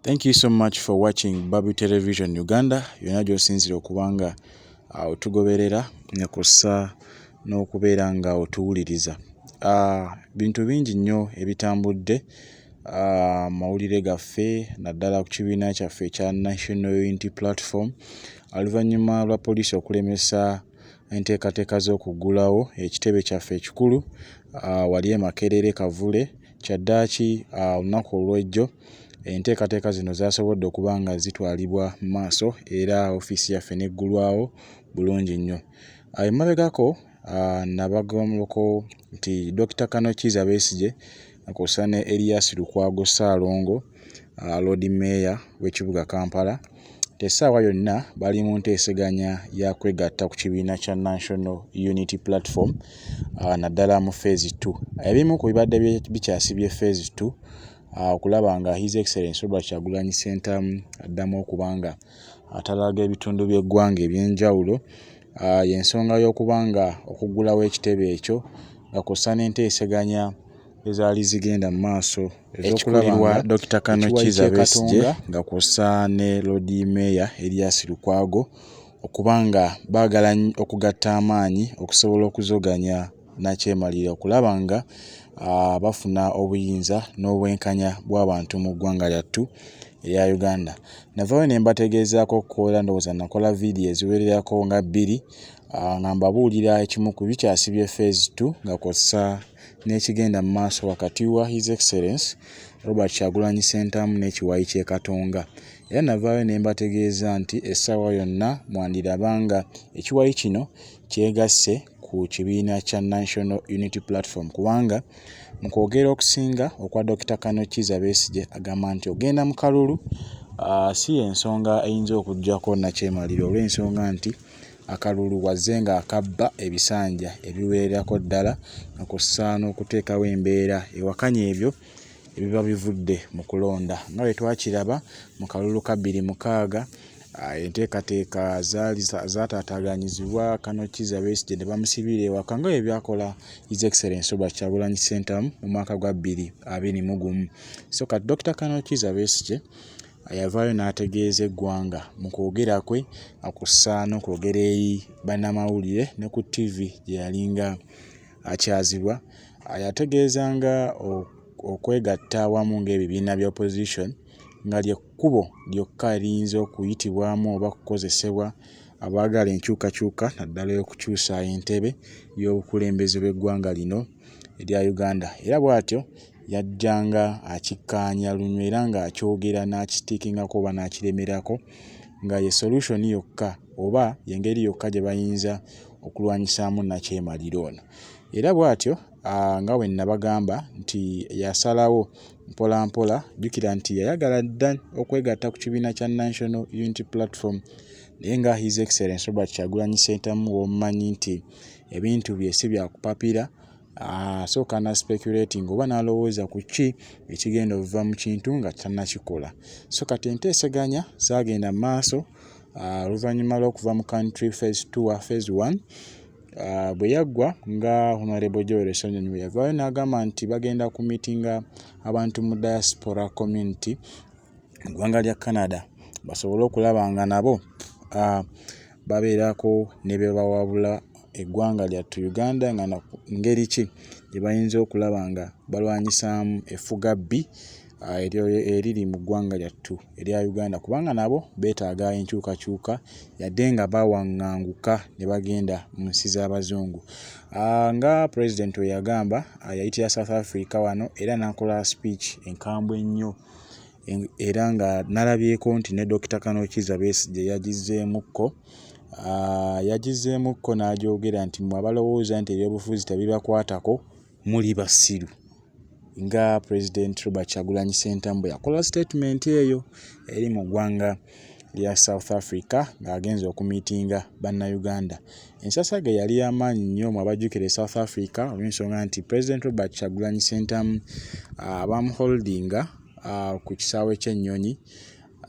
Thank you so much for watching Babu Television Uganda yonna gy'osinziira okuba nga otugoberera ne kw'ossa n'okubeera nga otuwuliriza. Bintu bingi nnyo ebitambudde mawulire gaffe naddala ku kibiina kyaffe ekya National Unity Platform oluvannyuma lwa poliisi okulemesa enteekateeka z'okuggulawo ekitebe kyaffe ekikulu wali e Makerere Kavule. Kyaddaaki olunaku olw'ejjo enteekateeka zino zaasobodde okuba nga zitwalibwa mu maaso era ofiisi yaffe n'eggulwawo bulungi nnyo. Emabegako nabagambako nti Dokita Colonel Kizza Besigye kw'ossa ne Erias Lukwago Ssaalongo, Lord Mayor w'ekibuga Kampala, nti essaawa yonna bali mu nteeseganya ya kwegatta ku kibiina kya National Unity Platform naddala mu phase 2. Ebimu ku bibadde bikyasibye phase 2 okulaba nga His Excellency Robert Kyagulanyi Ssentamu addamu okuba nga atalaaga ebitundu by'eggwanga eby'enjawulo y'ensonga y'okuba nga okuggulawo ekitebe ekyo nga kw'ossa n'enteeseganya ezaali zigenda mu maaso ez'okulaba nga Dokita Colonel Kizza Besigye nga kw'ossa ne Lord Mayor Erias Lukwago okuba nga baagala okugatta amaanyi okusobola okuzoganya nakyemalira okulaba nga bafuna obuyinza n'obwenkanya bw'abantu mu ggwanga lyattu erya Uganda. Navaayo ne mbategeezaako ko era ndowooza nakola vidiyo eziwererako nga bbiri nga mbabuulira ekimu ku bikyasibye phase 2 nga kw'ossa n'ekigenda mu maaso wakati wa His Excellency Robert Kyagulanyi Ssentamu n'ekiwayi ky'e Katonga. Era navaayo ne mbategeeza nti essaawa yonna mwandiraba nga ekiwayi kino kyegasse ku kibiina kya National Unity Platform kubanga mu kwogera okusinga okwa Dokita Colonel Kizza Besigye agamba nti ogenda mu kalulu si y'ensonga eyinza okuggyako nakyemalira olw'ensonga nti akalulu wazze ng'akabba ebisanja ebiwererako ddala nga kw'ossa n'okuteekawo embeera ewakanya ebyo ebiba bivudde mu kulonda nga bwe twakiraba mu kalulu ka 2006. Enteekateeka zaali zaataataaganyizibwa Colonel Kizza Besigye ne bamusibira ewaka nga bwe byakola His Excellency Robert Kyagulanyi Ssentamu mu mwaka gwa 2021. So kati Dokita Colonel Kizza Besigye yavaayo n'ategeeza eggwanga mu kwogera kwe nga kw'ossa n'okwogera eri bannamawulire ne ku ttivi gye yalinga akyazibwa, yategeeza nga okwegatta awamu ng'ebibiina bya opposition nga ly'ekkubo lyokka eriyinza okuyitibwamu oba okukozesebwa abaagala enkyukakyuka naddala okukyusa entebe y'obukulembeze bw'eggwanga lino erya Uganda. Era bw'atyo yajjanga akikkaanya lunywe era ng'akyogera n'akisitiikingako oba n'akiremerako nga ye solution yokka oba y'engeri yokka gye bayinza okulwanyisaamu nakyemalira ono. Era bw'atyo nga bwe nabagamba nti yasalawo mpola mpola, jjukira nti yayagala dda okwegatta ku kibiina kya National Unity Platform naye nga His Excellency Robert Kyagulanyi Ssentamu w'omumanyi nti ebintu bye si bya kupapira, asooka na speculating oba n'alowooza ku ki ekigenda okuva mu kintu nga tannakikola. So kati enteeseganya zaagenda mu maaso oluvannyuma lw'okuva mu country phase tour phase 1 bwe yaggwa nga Honorable Joel Ssenyonyi bwe yavaayo n'agamba nti bagenda ku meetinga abantu mu diaspora community mu ggwanga lya Canada basobole okulaba nga nabo babeerako ne bye bawabula eggwanga lyattu Uganda nga ngeri ki gye bayinza okulaba nga balwanyisaamu effugabbi eriri mu ggwanga lyattu erya Uganda kubanga nabo beetaaga enkyukakyuka yadde nga bawaŋŋanguka ne bagenda mu nsi z'abazungu. Nga pulezidenti bwe yagamba yayitira South Africa wano era n'akola speech enkambwe ennyo era nga nalabyeko nti ne Dokita Colonel Kizza Besigye yagizzeemukko n'agyogera nti mmwe abalowooza nti ebyobufuzi tebibakwatako muli basiru. Nga Pulezidenti Robert Kyagulanyi Ssentamu bwe yakola statement eyo eri mu ggwanga lya South Africa ng'agenze okumiitinga bannayuganda. Ensasage yali y'amaanyi nnyo mmwe abajjukira e South Africa olw'ensonga nti Pulezidenti Robert Kyagulanyi Ssentamu baamuholdinga ku kisaawe ky'ennyonyi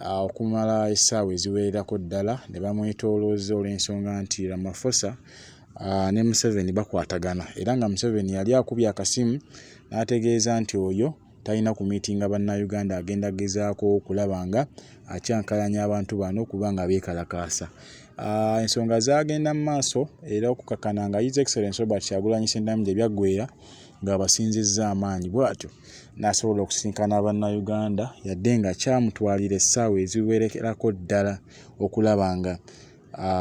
okumala essaawa eziwererako ddala ne bamwetoolooza olw'ensonga nti Ramaphosa ne Museveni bakwatagana era nga Museveni yali akubye akasimu n'ategeeza nti oyo talina kumiitinga Bannayuganda, agenda gezaako okulaba nga akyankalanya abantu bano okuba nga beekalakaasa. Ensonga zaagenda mu maaso era okukakkana nga His Excellency Robert Kyagulanyi Ssentamu gye byaggweera ng'abasinzizza amaanyi, bw'atyo n'asobola okusisinkana Bannayuganda yadde nga kyamutwalira essaawa eziwererako ddala okulaba nga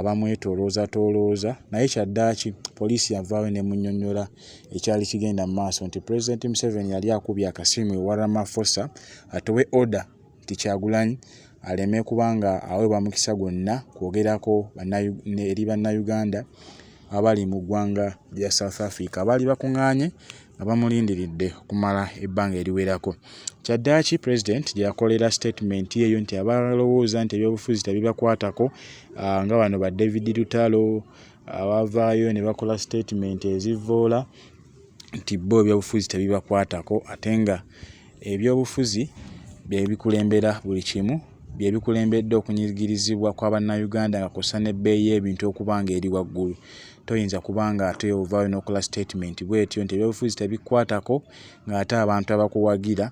bamwetooloozatoolooza. Naye kyaddaaki poliisi yavaayo n'emunnyonnyola ekyali kigenda mu maaso nti Pulezidenti Museveni yali akubye akasimu ewa Ramaphosa atuwe order nti Kyagulanyi aleme kuba nga aweebwa mukisa gwonna kwogerako eri Bannayuganda abali mu ggwanga lya South Africa abaali bakuŋŋaanye nga bamulindiridde okumala ebbanga eriwerako. Kyaddaaki Pulezidenti gye yakolera sitatimenti eyo nti abalowooza nti ebyobufuzi tebibakwatako, nga bano ba David Lutalo abavaayo ne bakola sitatimenti ezivvoola nti bo ebyobufuzi tebibakwatako, ate nga ebyobufuzi bye bikulembera buli kimu, bye bikulembedde okunyigirizibwa kwa Bannayuganda nga kw'ossa n'ebbeeyi y'ebintu okuba nga eri waggulu. Toyinza kuba nga ate ovaayo n'okola sitatimenti bw'etyo nti ebyobufuzi tebikukwatako ng'ate abantu abakuwagira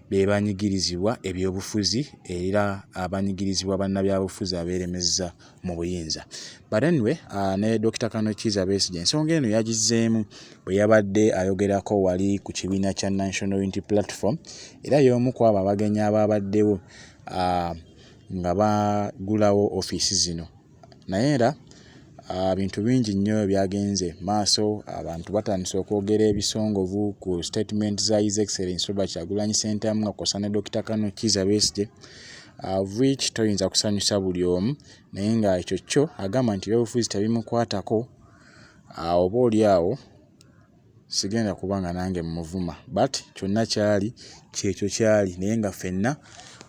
be banyigirizibwa ebyobufuzi era abanyigirizibwa bannabyabufuzi abeeremezza mu buyinza. But anyway, ne Dokita Colonel Kizza Besigye ensonga eno yagizzeemu bwe yabadde ayogerako wali ku kibiina kya National Unity Platform, era y'omu ku abo abagenyi abaabaddewo nga baggulawo ofiisi zino. Naye era bintu bingi nnyo ebyagenze maaso, abantu batandise okwogera ebisongovu ku statement za His Excellency Robert Kyagulanyi Ssentamu nga kw'ossa ne Dokita Colonel Kizza Besigye, which toyinza kusanyusa buli omu, naye nga ekyo kyo agamba nti ebyobufuzi tebimukwatako, oba oli awo sigenda kuba nga nange mmuvuma, but kyonna kyali kyekyo kyali, naye nga ffenna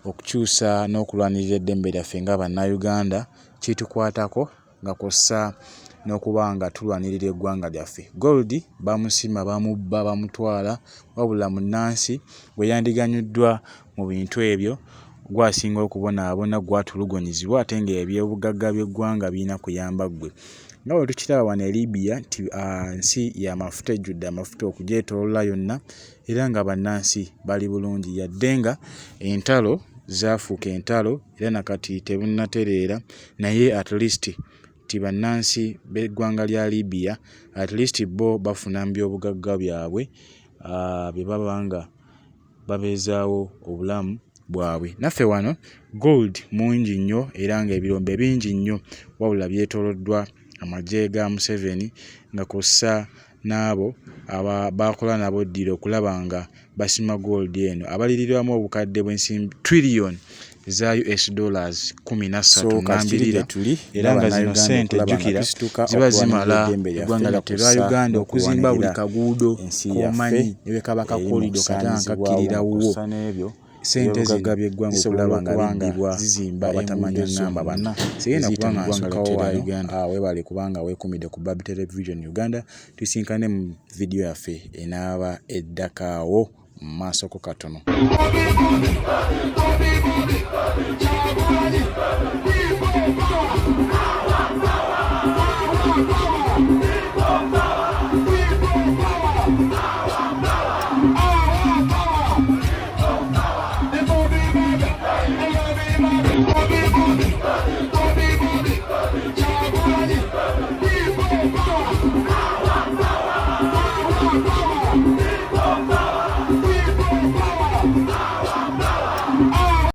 okukyusa n'okulwanirira eddembe lyaffe nga Bannayuganda kitukwatako nga kw'ossa n'okuba nga tulwanirira eggwanga lyaffe. Gold bamusima, bamubba, bamutwala, wabula munnansi bwe yandiganyuddwa mu bintu ebyo gw'asinga okubonaabona, gw'atulugunyizibwa, ate ng'ebyobugagga by'eggwanga birina kuyamba ggwe. Nga bwe tukiraba wano e Libya nti nsi ya mafuta, ejjudde amafuta okugyetooloola yonna era nga bannansi bali bulungi yadde nga entalo zaafuuka entalo era na kati tebunnatereera, naye at least nti bannansi b'eggwanga lya Libya at least bo bafuna mu byobugagga byabwe bye baba nga babeezaawo obulamu bwabwe. Naffe wano gold mungi nnyo era ng'ebirombe bingi nnyo, wabula byetooloddwa amagye ga Museveni nga kw'ossa n'abo baakola nabo ddiiro okulaba nga basima gold eno abalirirwamu obukadde bw'ensimbi trillion za US dollars 13 nambirira, era nga zino ssente jjukira ziba zimala eggwanga lyaffe lya Uganda okuzimba buli kaguudo k'omanyi ne bwe kaba kakolido kata nga kakkirira wuwo. Ssente zino zisobola okuba nga zizimba abatamanya ŋŋamba bano. Sigenda kuba nga nsukkawo wano, weebale kubanga weekuumidde ku Barbie Television Uganda. Tusinkane mu vidiyo yaffe enaaba eddako awo mu maasoko katono.